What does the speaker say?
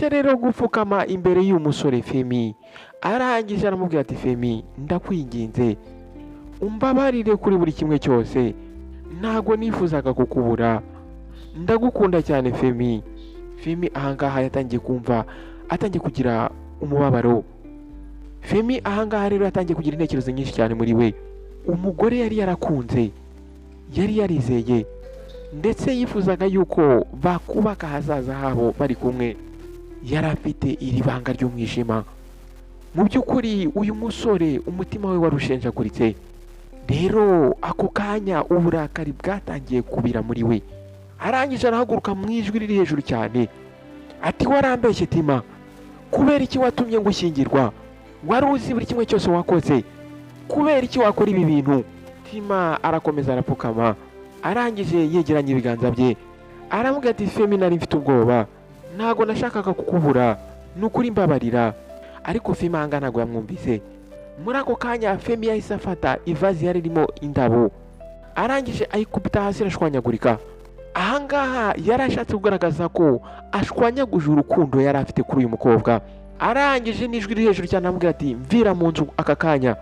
Yaje rero gupfukama imbere y'uyu musore Femi, arangije aramubwira ati: "Femi, ndakwinginze umbabarire kuri buri kimwe cyose, ntago nifuzaga kukubura, ndagukunda cyane, Femi." Femi ahangaha yatangiye kumva atangiye kugira umubabaro. Femi ahangaha rero yatangiye kugira intekerezo nyinshi cyane muri we. Umugore yari yarakunze, yari yarizeye, ndetse yifuzaga yuko bakubaka ahazaza habo bari kumwe, yari afite iri banga ry'umwijima. Mu by'ukuri uyu musore umutima we wari ushenjaguritse. Rero ako kanya uburakari bwatangiye kubira muri we. Arangije arahaguruka mu ijwi riri hejuru cyane ati: "Warambeshye Tima, kubera iki watumye ngushyingirwa? Wari uzi buri kimwe cyose wakoze, kubera iki wakora ibi bintu?" Tima arakomeza arapfukama, arangije yegeranya ibiganza bye aramubwira ati: "Femi, nari mfite ubwoba, ntago nashakaga kukubura, ni ukuri mbabarira." Ariko Femi ahangaha ntabwo yamwumvise. Muri ako kanya Femi yahise afata ivazi yari irimo indabo, arangije ayikubita hasi irashwanyagurika. Ahangaha yari ashatse kugaragaza ko ashwanyaguje urukundo yari afite kuri uyu mukobwa. Arangije n'ijwi riri hejuru cyane aramubwira ati: "Mvira mu nzu aka kanya."